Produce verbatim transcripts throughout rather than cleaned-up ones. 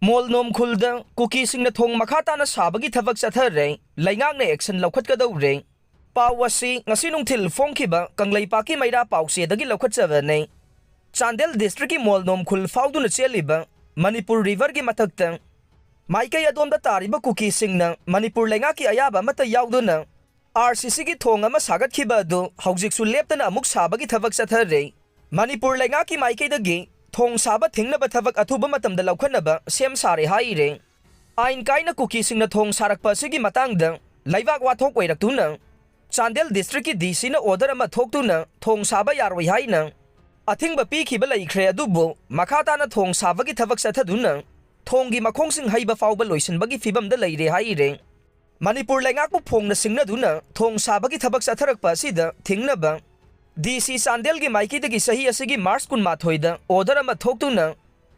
ꯃꯣꯜꯅꯣꯝ ꯈꯨꯜꯗ ꯀꯨꯀꯤꯁꯤꯡꯅ ꯊꯣꯡ ꯃꯈꯥ ꯇꯥꯅ ꯁꯥꯕꯒꯤ ꯊꯕꯛ ꯆꯠꯊꯔꯦ, ꯂꯩꯉꯥꯛꯅ action ꯂꯧꯈꯠꯀꯗꯧꯔꯦ꯫ ꯄꯥꯎ ꯑꯁꯤ ꯉꯁꯤ ꯅꯨꯡꯊꯤꯜ ꯐꯣꯡꯈꯤꯕ ꯀꯪꯂꯩꯄꯥꯛꯀꯤ ꯃꯩꯔꯥ ꯄꯥꯎꯆꯦꯗꯒꯤ ꯂꯧꯈꯠꯆꯕꯅꯤ꯫ ꯆꯥꯟꯗꯦꯜ district ꯀꯤ ꯃꯣꯜꯅꯣꯝ ꯈꯨꯜ ꯐꯥꯎꯗꯨꯅ ꯆꯦꯜꯂꯤꯕ ꯃꯅꯤꯄꯨꯔ river ꯒꯤ ꯃꯊꯛꯇ ꯃꯥꯏꯀꯩ ꯑꯗꯣꯝꯗ ꯇꯥꯔꯤꯕ ꯀꯨꯀꯤꯁꯤꯡꯅ ꯃꯅꯤꯄꯨꯔ ꯂꯩꯉꯥꯛꯀꯤ ꯑꯌꯥꯕ ꯑꯃꯠꯇ ꯌꯥꯎꯗꯅ R C C ꯒꯤ ꯊꯣꯡ ꯑꯃ ꯁꯥꯒꯠꯈꯤꯕ ꯑꯗꯨ ꯍꯧꯖꯤꯛꯁꯨ ꯂꯦꯞꯇꯅ ꯑꯃꯨꯛ ꯁꯥꯕꯒꯤ ꯊꯕꯛ ꯆꯠꯊꯔꯤ꯫ ꯃꯅꯤꯄꯨꯔ ꯂꯩꯉꯥꯛꯀꯤ ꯃꯥꯏꯀꯩꯗꯒꯤ ꯊꯣꯡ ꯁꯥꯕ ꯊꯤꯡꯅꯕ ꯊꯕꯛ ꯑꯊꯨꯕ ꯃꯇꯝꯗ ꯂꯧꯈꯠꯅꯕ ꯁꯦꯝ ꯁꯥꯔꯦ ꯍꯥꯏꯔꯦ꯫ ꯑꯥꯏꯟ ꯀꯥꯏꯅ ꯀꯨꯀꯤꯁꯤꯡꯅ ꯊꯣꯡ ꯁꯥꯔꯛꯄ ꯑꯁꯤꯒꯤ ꯃꯇꯥꯡꯗ ꯂꯩꯕꯥꯛ ꯋꯥꯊꯣꯛ ꯑꯣꯏꯔꯛꯇꯨꯅ ꯆꯥꯟꯗꯦꯜ district ꯀꯤ D C ꯅ order ꯑꯃ ꯊꯣꯛꯇꯨꯅ ꯊꯣꯡ ꯁꯥꯕ ꯌꯥꯔꯣꯏ ꯍꯥꯏꯅ ꯑꯊꯤꯡꯕ ꯄꯤꯈꯤꯕ ꯂꯩꯈ꯭ꯔꯦ꯫ ꯑꯗꯨꯕꯨ ꯃꯈꯥ ꯇꯥꯅ ꯊꯣꯡ ꯁꯥꯕꯒꯤ ꯊꯕꯛ ꯆꯠꯊꯗꯨꯅ ꯊꯣꯡꯒꯤ ꯃꯈꯣꯡꯁꯤꯡ ꯍꯩꯕ ꯐꯥꯎꯕ ꯂꯣꯏꯁꯤꯟꯕꯒꯤ ꯐꯤꯕꯝꯗ ꯂꯩꯔꯦ ꯍꯥꯏꯔꯦ꯫ ꯃꯅꯤꯄꯨꯔ ꯂꯩꯉꯥꯛꯄꯨ ꯐꯣꯡꯅ ꯁꯤꯡꯅꯗꯨꯅ ꯊꯣꯡ ꯁꯥꯕꯒꯤ ꯊꯕꯛ ꯆꯠꯊꯔꯛꯄ ꯑꯁꯤꯗ ꯊꯤꯡꯅꯕ D C ꯆꯥꯟꯗꯦꯜꯒꯤ ꯃꯥꯏꯀꯩꯗꯒꯤ ꯆꯍꯤ ꯑꯁꯤꯒꯤ March ꯀꯨꯟꯃꯥꯊꯣꯏꯗ order ꯑꯃ ꯊꯣꯛꯇꯨꯅ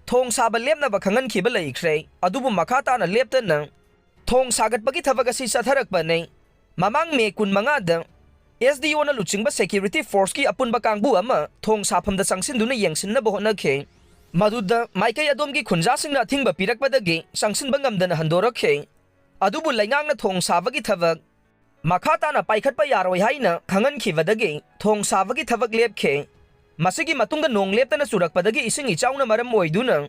ꯊꯣꯡ ꯁꯥꯕ ꯂꯦꯞꯅꯕ ꯈꯪꯍꯟꯈꯤꯕ ꯂꯩꯈ꯭ꯔꯦ꯫ ꯑꯗꯨꯕꯨ ꯃꯈꯥ ꯇꯥꯅ ꯂꯦꯞꯇꯅ ꯊꯣꯡ ꯁꯥꯒꯠꯄꯒꯤ ꯊꯕꯛ ꯑꯁꯤ ꯆꯠꯊꯔꯛꯄꯅꯤ꯫ ꯃꯃꯥꯡ May ꯀꯨꯟꯃꯉꯥꯗ S D O ꯅ ꯂꯨꯆꯤꯡꯕ security force ꯀꯤ ꯑꯄꯨꯟꯕ ꯀꯥꯡꯕꯨ ꯑꯃ ꯊꯣꯡ ꯁꯥꯐꯝꯗ ꯆꯪꯁꯤꯟꯗꯨꯅ ꯌꯦꯡꯁꯤꯟꯅꯕ ꯍꯣꯠꯅꯈꯤ꯫ ꯃꯗꯨꯗ ꯃꯥꯏꯀꯩ ꯑꯗꯣꯝꯒꯤ ꯈꯨꯟꯖꯥꯁꯤꯡꯅ ꯑꯊꯤꯡꯕ ꯄꯤꯔꯛꯄꯗꯒꯤ ꯆꯪꯁꯤꯟꯕ ꯉꯝꯗꯅ ꯍꯟꯗꯣꯔꯛꯈꯤ꯫ ꯑꯗꯨꯕꯨ ꯂꯩꯉꯥꯛꯅ ꯊꯣꯡ ꯁꯥꯕꯒꯤ ꯊꯕꯛ ꯃꯈꯥ ꯇꯥꯅ ꯄꯥꯏꯈꯠꯄ ꯌꯥꯔꯣꯏ ꯍꯥꯏꯅ ꯈꯪꯍꯟꯈꯤꯕꯗꯒꯤ ꯊꯣꯡ ꯁꯥꯕꯒꯤ ꯊꯕꯛ ꯂꯦꯞꯈꯤ꯫ ꯃꯁꯤꯒꯤ ꯃꯇꯨꯡꯗ ꯅꯣꯡ ꯂꯦꯞꯇꯅ ꯆꯨꯔꯛꯄꯗꯒꯤ ꯏꯁꯤꯡ ꯏꯆꯥꯎꯅ ꯃꯔꯝ ꯑꯣꯏꯗꯨꯅ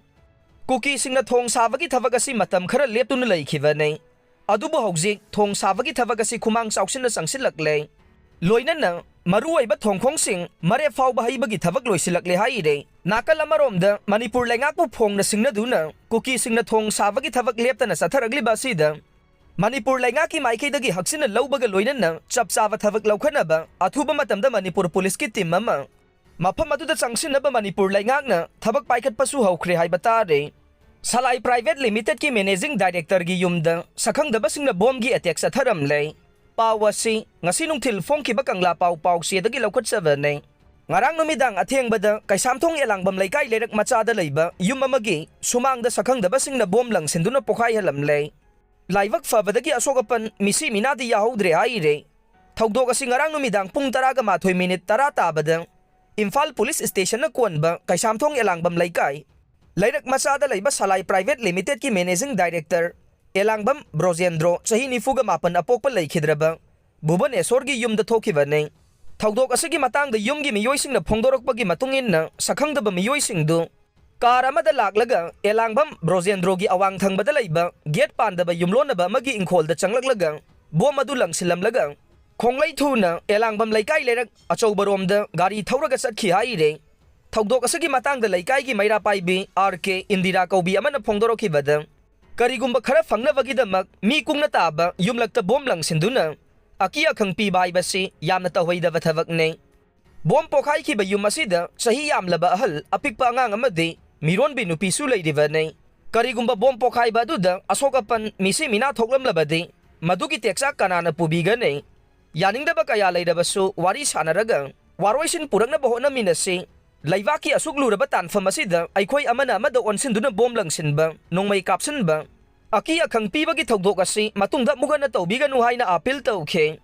ꯀꯨꯀꯤꯁꯤꯡꯅ ꯊꯣꯡ ꯁꯥꯕꯒꯤ ꯊꯕꯛ ꯑꯁꯤ ꯃꯇꯝ ꯈꯔ ꯂꯦꯞꯇꯨꯅ ꯂꯩꯈꯤꯕꯅꯤ꯫ ꯑꯗꯨꯕꯨ ꯍꯧꯖꯤꯛ ꯊꯣꯡ ꯁꯥꯕꯒꯤ ꯊꯕꯛ ꯑꯁꯤ ꯈꯨꯃꯥꯡ ꯆꯥꯎꯁꯤꯟꯅ ꯆꯪꯁꯤꯜꯂꯛꯂꯦ꯫ ꯂꯣꯏꯅꯅ ꯃꯔꯨꯑꯣꯏꯕ ꯊꯣꯡꯈꯣꯡꯁꯤꯡ ꯃꯔꯦꯞ ꯐꯥꯎꯕ ꯍꯩꯕꯒꯤ ꯊꯕꯛ ꯂꯣꯏꯁꯤꯜꯂꯛꯂꯦ ꯍꯥꯏꯔꯦ꯫ ꯅꯥꯀꯜ ꯑꯃꯔꯣꯝꯗ ꯃꯅꯤꯄꯨꯔ ꯂꯩꯉꯥꯛꯄꯨ ꯐꯣꯡꯅ ꯁꯤꯡꯅꯗꯨꯅ ꯀꯨꯀꯤꯁꯤꯡꯅ ꯊꯣꯡ ꯁꯥꯕꯒꯤ ꯊꯕꯛ ꯂꯦꯞꯇꯅ ꯆꯠꯊꯔꯛꯂꯤꯕ ꯑꯁꯤꯗ ꯃꯅꯤꯄꯨꯔ ꯂꯩꯉꯥꯛꯀꯤ ꯃꯥꯏꯀꯩꯗꯒꯤ ꯍꯛꯆꯤꯟꯅ ꯂꯧꯕꯒ ꯂꯣꯏꯅꯅ ꯆꯞ ꯆꯥꯕ ꯊꯕꯛ ꯂꯧꯈꯠꯅꯕ ꯑꯊꯨꯕ ꯃꯇꯝꯗ ꯃꯅꯤꯄꯨꯔ ꯄꯨꯂꯤꯁꯀꯤ team ꯑꯃ ꯃꯐꯝ ꯑꯗꯨꯗ ꯆꯪꯁꯤꯟꯅꯕ ꯃꯅꯤꯄꯨꯔ ꯂꯩꯉꯥꯛꯅ ꯊꯕꯛ ꯄꯥꯏꯈꯠꯄꯁꯨ ꯍꯧꯈ꯭ꯔꯦ ꯍꯥꯏꯕ ꯇꯥꯔꯦ꯫ ꯁꯂꯥꯏ Private Limited ꯀꯤ managing director ꯒꯤ ꯌꯨꯝꯗ ꯁꯛꯈꯪꯗꯕꯁꯤꯡꯅ ꯕꯣꯝꯒꯤ attack ꯆꯠꯊꯔꯝꯂꯦ꯫ ꯄꯥꯎ ꯑꯁꯤ ꯉꯁꯤ ꯅꯨꯡꯊꯤꯜ ꯐꯣꯡꯈꯤꯕ ꯀꯪꯂꯥ ꯄꯥꯎ ꯄꯥꯎꯆꯦꯗꯒꯤ ꯂꯧꯈꯠꯆꯕꯅꯤ꯫ ꯉꯔꯥꯡ ꯅꯨꯃꯤꯗꯥꯡ ꯑꯊꯦꯡꯕꯗ ꯀꯩꯁꯥꯝꯊꯣꯡ ꯑꯦꯂꯥꯡꯕꯝ ꯂꯩꯀꯥꯏ ꯂꯩꯔꯛ ꯃꯆꯥꯗ ꯂꯩꯕ ꯌꯨꯝ ꯑꯃꯒꯤ ꯁꯨꯃꯥꯡꯗ ꯁꯛꯈꯪꯗꯕꯁꯤꯡꯅ ꯕꯣꯝ ꯂꯪꯁꯤꯟꯗꯨꯅ ꯄꯣꯈꯥꯏꯍꯜꯂꯝꯂꯦ꯫ ꯂꯥꯏꯕꯛ ꯐꯕꯗꯒꯤ ꯑꯁꯣꯛ ꯑꯄꯟ ꯃꯤꯁꯤ ꯃꯤꯅꯥꯗꯤ ꯌꯥꯍꯧꯗ꯭ꯔꯦ ꯍꯥꯏꯔꯦ꯫ ꯊꯧꯗꯣꯛ ꯑꯁꯤ ꯉꯔꯥꯡ ꯅꯨꯃꯤꯗꯥꯡ ꯄꯨꯡ ꯇꯔꯥꯒ ꯃꯥꯊꯣꯏ minute ꯇꯔꯥ ꯇꯥꯕꯗ ꯏꯝꯐꯥꯜ ꯄꯨꯂꯤꯁ ꯁ꯭ꯇꯦꯁꯟꯅ ꯀꯣꯟꯕ ꯀꯩꯁꯥꯝꯊꯣꯡ ꯑꯦꯂꯥꯡꯕꯝ ꯂꯩꯀꯥꯏ ꯂꯩꯔꯛ ꯃꯆꯥꯗ ꯂꯩꯕ ꯁꯂꯥꯏ Private Limited ꯀꯤ Managing Director ꯑꯦꯂꯥꯡꯕꯝ ꯕ꯭ꯔꯣꯖꯦꯟꯗ꯭ꯔꯣ, ꯆꯍꯤ ꯅꯤꯐꯨꯒ ꯃꯥꯄꯟ, ꯑꯄꯣꯛꯄ ꯂꯩꯈꯤꯗ꯭ꯔꯕ ꯚꯨꯕꯅꯦꯁꯣꯔꯒꯤ ꯌꯨꯝꯗ ꯊꯣꯛꯈꯤꯕꯅꯤ꯫ ꯊꯧꯗꯣꯛ ꯑꯁꯤꯒꯤ ꯃꯇꯥꯡꯗ ꯌꯨꯝꯒꯤ ꯃꯤꯑꯣꯏꯁꯤꯡꯅ ꯐꯣꯡꯗꯣꯔꯛꯄꯒꯤ ꯃꯇꯨꯡ ꯏꯟꯅ, ꯁꯛꯈꯪꯗꯕ ꯃꯤꯑꯣꯏꯁꯤꯡꯗꯨ ꯀꯥꯔ ꯑꯃꯗ ꯂꯥꯛꯂꯒ ꯑꯦꯂꯥꯡꯕꯝ ꯕ꯭ꯔꯣꯖꯦꯟꯗ꯭ꯔꯣꯒꯤ ꯑꯋꯥꯡ ꯊꯪꯕꯗ ꯂꯩꯕ ꯒꯦꯠ ꯄꯥꯟꯗꯕ ꯌꯨꯝꯂꯣꯟꯅꯕ ꯑꯃꯒꯤ ꯏꯪꯈꯣꯜꯗ ꯆꯪꯂꯛꯂꯒ ꯕꯣꯝ ꯑꯗꯨ ꯂꯪꯁꯤꯜꯂꯝꯂꯒ ꯈꯣꯡꯂꯩ ꯊꯨꯅ ꯑꯦꯂꯥꯡꯕꯝ ꯂꯩꯀꯥꯏ ꯂꯩꯔꯛ ꯑꯆꯧꯕꯔꯣꯝꯗ ꯒꯥꯔꯤ ꯊꯧꯔꯒ ꯆꯠꯈꯤ ꯍꯥꯏꯔꯦ꯫ ꯊꯧꯗꯣꯛ ꯑꯁꯤꯒꯤ ꯃꯇꯥꯡꯗ ꯂꯩꯀꯥꯏꯒꯤ ꯃꯩꯔꯥ ꯄꯥꯏꯕꯤ ꯑꯥꯔ ꯀꯦ ꯏꯟꯗꯤꯔꯥ ꯀꯧꯕꯤ ꯑꯃꯅ ꯐꯣꯡꯗꯣꯔꯛꯈꯤꯕꯗ, ꯀꯔꯤꯒꯨꯝꯕ ꯈꯔ ꯐꯪꯅꯕꯒꯤꯗꯃꯛ ꯃꯤ ꯀꯨꯡꯅ ꯇꯥꯕ ꯌꯨꯝꯂꯛꯇ ꯕꯣꯝ ꯂꯪꯁꯤꯟꯗꯨꯅ ꯑꯀꯤ ꯑꯈꯪ ꯄꯤꯕ ꯍꯥꯏꯕꯁꯤ ꯌꯥꯝꯅ ꯇꯧꯍꯩꯗꯕ ꯊꯕꯛꯅꯤ꯫ ꯕꯣꯝ ꯄꯣꯈꯥꯏꯈꯤꯕ ꯌꯨꯝ ꯑꯁꯤꯗ ꯆꯍꯤ ꯌꯥꯝꯂꯕ ꯑꯍꯜ, ꯑꯄꯤꯛꯄ ꯑꯉꯥꯡ ꯑꯃꯗꯤ ꯃꯤꯔꯣꯟꯕꯤ ꯅꯨꯄꯤꯁꯨ ꯂꯩꯔꯤꯕꯅꯤ꯫ ꯀꯔꯤꯒꯨꯝꯕ ꯕꯣꯝ ꯄꯣꯈꯥꯏꯕ ꯑꯗꯨꯗ ꯑꯁꯣꯛ ꯑꯄꯟ, ꯃꯤꯁꯤ ꯃꯤꯅꯥ ꯊꯣꯛꯂꯝꯂꯕꯗꯤ ꯃꯗꯨꯒꯤ ꯇꯦꯛꯆꯥꯛ ꯀꯅꯥꯅ ꯄꯨꯕꯤꯒꯅꯤ? ꯌꯥꯅꯤꯡꯗꯕ ꯀꯌꯥ ꯂꯩꯔꯕꯁꯨ ꯋꯥꯔꯤ ꯁꯥꯅꯔꯒ ꯋꯥꯔꯣꯏꯁꯤꯟ ꯄꯨꯔꯛꯅꯕ ꯍꯣꯠꯅꯃꯤꯟꯅꯁꯤ꯫ ꯂꯩꯕꯥꯛꯀꯤ ꯑꯁꯨꯛ ꯂꯨꯔꯕ ꯇꯥꯟꯐꯝ ꯑꯁꯤꯗ ꯑꯩꯈꯣꯏ ꯑꯃꯅ ꯑꯃꯗ ꯑꯣꯟꯁꯤꯟꯗꯨꯅ ꯕꯣꯝ ꯂꯪꯁꯤꯟꯕ, ꯅꯣꯡꯃꯩ ꯀꯥꯞꯁꯤꯟꯕ, ꯑꯀꯤ ꯑꯈꯪ ꯄꯤꯕꯒꯤ ꯊꯧꯗꯣꯛ ꯑꯁꯤ ꯃꯇꯨꯡꯗ ꯑꯃꯨꯛ ꯍꯟꯅ ꯇꯧꯕꯤꯒꯅꯨ ꯍꯥꯏꯅ ꯑꯥꯄꯤꯜ ꯇꯧꯈꯤ꯫